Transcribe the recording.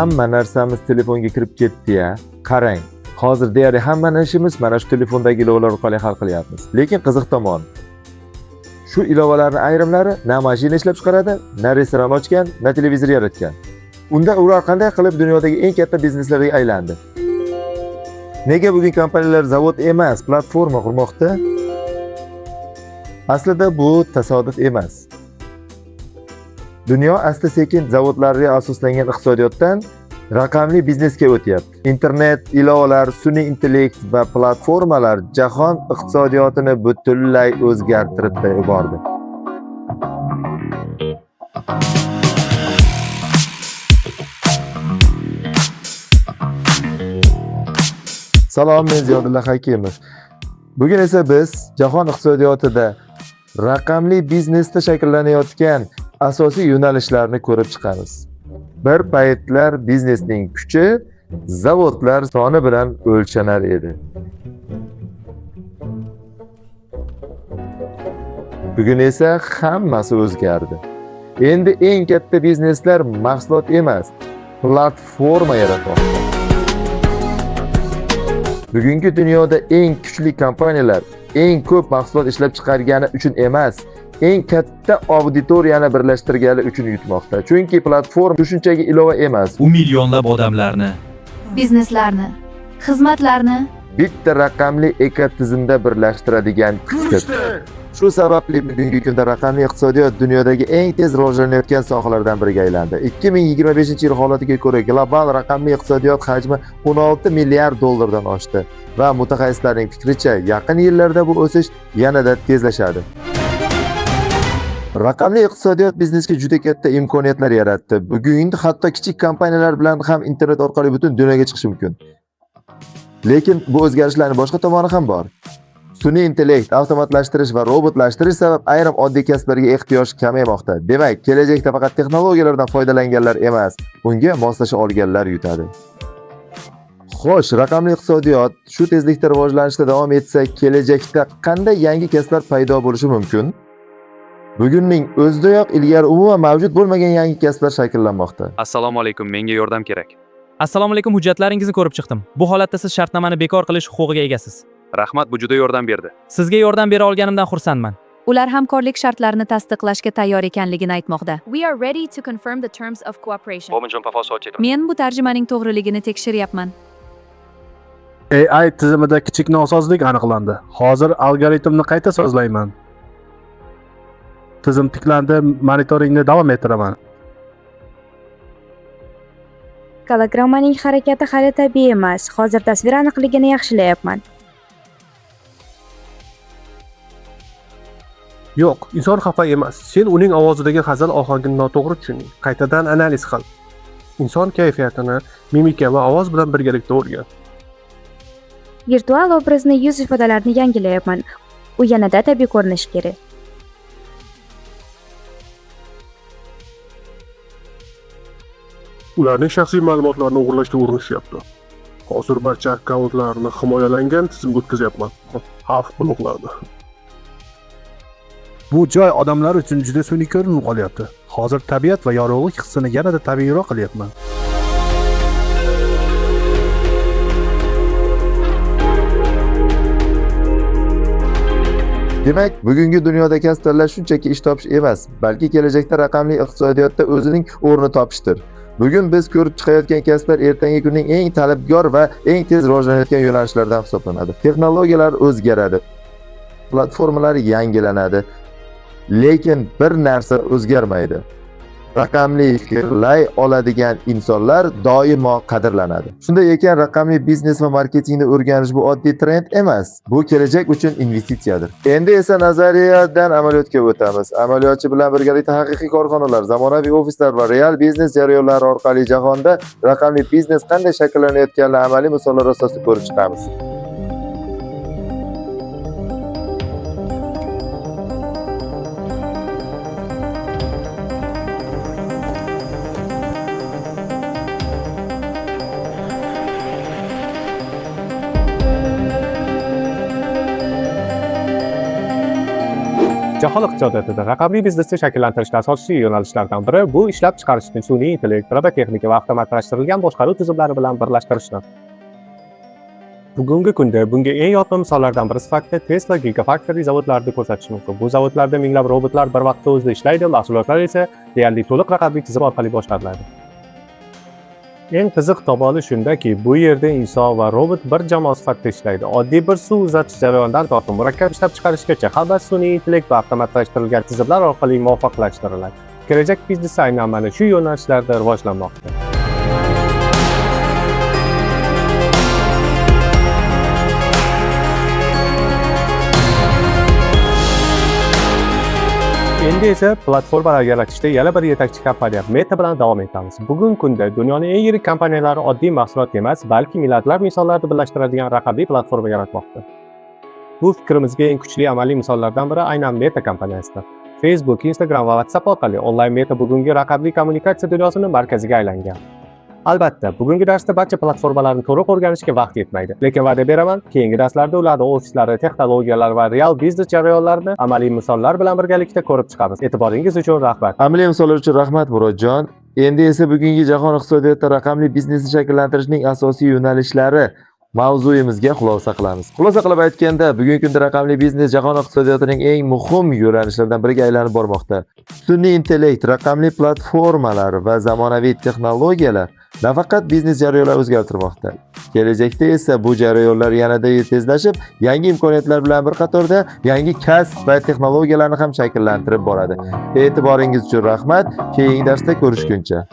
Hamma narsamiz telefonga kirib ketdi-ya. Qarang, hozir deyarli hammani ishimiz mana shu telefondagi ilovalar orqali hal qilyapmiz. Lekin qiziq tomon, shu ilovalarning ayrimlari na mashina ishlab chiqaradi, na restoran ochgan, na televizor yaratgan. Unda ular qanday qilib dunyodagi eng katta bizneslarga aylandi? Nega bugun kompaniyalar zavod emas, platforma qurmoqda? Aslida bu tasodif emas. Dunyo asta-sekin zavodlarga asoslangan iqtisodiyotdan raqamli biznesga o'tyapti. Internet, ilovalar, sun'iy intellekt va platformalar jahon iqtisodiyotini butunlay o'zgartirib yubordi. Salom, men Ziyodulla Hakimov. Bugun esa biz jahon iqtisodiyotida raqamli biznesda shakllanayotgan asosiy yo'nalishlarni ko'rib chiqamiz. Bir paytlar biznesning kuchi zavodlar soni bilan o'lchanar edi. Bugun esa hammasi o'zgardi. Endi eng katta bizneslar mahsulot emas, platforma yaratmoqda. Bugungi dunyoda eng kuchli kompaniyalar eng ko'p mahsulot ishlab chiqargani uchun emas, eng katta auditoriyani birlashtirgani uchun yutmoqda. Chunki platforma bu shunchaki ilova emas, U millionlab odamlarni, bizneslarni, xizmatlarni bitta raqamli ekotizimda birlashtiradigan kuchdir. Shu sababli bugungi kunda raqamli iqtisodiyot dunyodagi eng tez rivojlanayotgan sohalardan biriga aylandi. 2025-yil holatiga ko'ra global raqamli iqtisodiyot hajmi 16 milliard dollardan oshdi va mutaxassislarning fikricha yaqin yillarda bu o'sish yanada tezlashadi. Raqamli iqtisodiyot biznesga juda katta imkoniyatlar yaratdi. Bugun hatto kichik kompaniyalar bilan ham internet orqali butun dunyoga chiqish mumkin. Lekin bu o'zgarishlarning boshqa tomoni ham bor. Sun'iy intellekt, avtomatlashtirish va robotlashtirish sabab ayrim oddiy kasblarga ehtiyoj kamaymoqda. Demak, kelajakda faqat texnologiyalardan foydalanganlar emas, unga moslasha olganlar yutadi. Xo'sh, raqamli iqtisodiyot shu tezlikda rivojlanishda davom etsa, kelajakda qanday yangi kasblar paydo bo'lishi mumkin? Bugunning o'zidayoq ilgari umuman mavjud bo'lmagan yangi kasblar shakllanmoqda. Assalomu alaykum, menga yordam kerak. Assalomu alaykum, hujjatlaringizni ko'rib chiqdim. Bu holatda siz shartnomani bekor qilish huquqiga egasiz. Rahmat, bu juda yordam berdi. Sizga yordam bera olganimdan xursandman. Ular hamkorlik shartlarini tasdiqlashga tayyor ekanligini aytmoqda. We are ready to confirm the terms of cooperation. Men bu tarjimaning to'g'riligini tekshiryapman. AI tizimida kichik nosozlik aniqlandi. Hozir algoritmni qayta sozlayman. Tizim tiklandi, monitoringni davom ettiraman. Gologrammaning harakati hali tabiiy emas. Hozir tasvir aniqligini yaxshilayapman. Yo'q, inson xafa emas. Sen uning ovozidagi hazil ohangini noto'g'ri tushunding. Qaytadan analiz qil. Inson kayfiyatini mimika va ovoz bilan birgalikda o'rgan. Virtual obrazni yuz ifodalarini yangilayapman. U yanada tabiiy ko'rinishi kerak. Ularning shaxsiy ma'lumotlarini o'g'irlashga urinishyapti. Hozir barcha akkauntlarni himoyalangan tizimga o'tkazyapman. Xavf bloklandi. Bu joy odamlar uchun juda sun'iy ko'rinib qolyapti. Hozir tabiat va yorug'lik hissini yanada tabiiyroq qilyapman. Demak, bugungi dunyoda kasb tanlash shunchaki ish topish emas, balki kelajakda raqamli iqtisodiyotda o'zining o'rnini topishdir. Bugun biz ko'rib chiqayotgan kasblar ertangi kunning eng talabgor va eng tez rivojlanayotgan yo'nalishlaridan hisoblanadi. Texnologiyalar o'zgaradi, platformalar yangilanadi, lekin bir narsa o'zgarmaydi. Raqamli fikrlay oladigan insonlar doimo qadrlanadi. Shunday ekan, raqamli biznes va marketingni o'rganish bu oddiy trend emas, bu kelajak uchun investitsiyadir. Endi esa nazariyadan amaliyotga o'tamiz. Amaliyotchi bilan birgalikda haqiqiy korxonalar, zamonaviy ofislar va real biznes jarayonlari orqali jahonda raqamli biznes qanday shakllanayotganini amaliy misollar asosida ko'rib chiqamiz. Jahon iqtisodiyotida raqamli biznesni shakllantirishda asosiy yo'nalishlardan biri bu ishlab chiqarishni sun'iy intellekt, robotexnika va avtomatlashtirilgan boshqaruv tizimlari bilan birlashtirishdir. Bugungi kunda bunga eng yorqin misollardan biri sifatida Tesla Gigafactory zavodlarini ko'rsatish mumkin. Bu zavodlarda minglab robotlar bir vaqtda o'zida ishlaydi, mahsulotlar esa deyarli to'liq raqamli tizim orqali boshqariladi. Eng qiziq tomoni shundaki, bu yerda inson va robot bir jamoa sifatida ishlaydi. Oddiy bir suv uzatish jarayonidan tortib murakkab ishlab chiqarishgacha hammasi sun'iy intellekt va avtomatlashtirilgan tizimlar orqali muvofiqlashtiriladi. Kelajak biznesi aynan mana shu yo'nalishlarda rivojlanmoqda. Endi esa platformalar yaratishda yana bir yetakchi kompaniya Meta bilan davom etamiz. Bugungi kunda dunyoning eng yirik kompaniyalari oddiy mahsulot emas, balki milliardlab insonlarni birlashtiradigan raqamli platforma yaratmoqda. Bu fikrimizga eng kuchli amaliy misollardan biri aynan Meta kompaniyasidir. Facebook, Instagram va WhatsApp orqali onlayn Meta bugungi raqamli kommunikatsiya dunyosining markaziga aylangan. Albatta, bugungi darsda barcha platformalarni to'liq o'rganishga vaqt yetmaydi. Lekin va'da beraman, keyingi darslarda ularning ofislari, texnologiyalar va real biznes jarayonlarini amaliy misollar bilan birgalikda ko'rib chiqamiz. E'tiboringiz uchun rahmat. Amaliy misollar uchun rahmat, Murodjon. Endi esa bugungi jahon iqtisodiyotida raqamli biznesni shakllantirishning asosiy yo'nalishlari mavzuyimizga xulosa qilamiz. Xulosa qilib aytganda, bugungi kunda raqamli biznes jahon iqtisodiyotining eng muhim yo'nalishlaridan biriga aylanib bormoqda. Sun'iy intellekt, raqamli platformalar va zamonaviy texnologiyalar nafaqat biznes jarayonlarini o'zgartirmoqda. Kelajakda esa bu jarayonlar yanada tezlashib, yangi imkoniyatlar bilan bir qatorda yangi kasb va texnologiyalarni ham shakllantirib boradi. E'tiboringiz uchun rahmat. Keyingi darsda ko'rishguncha.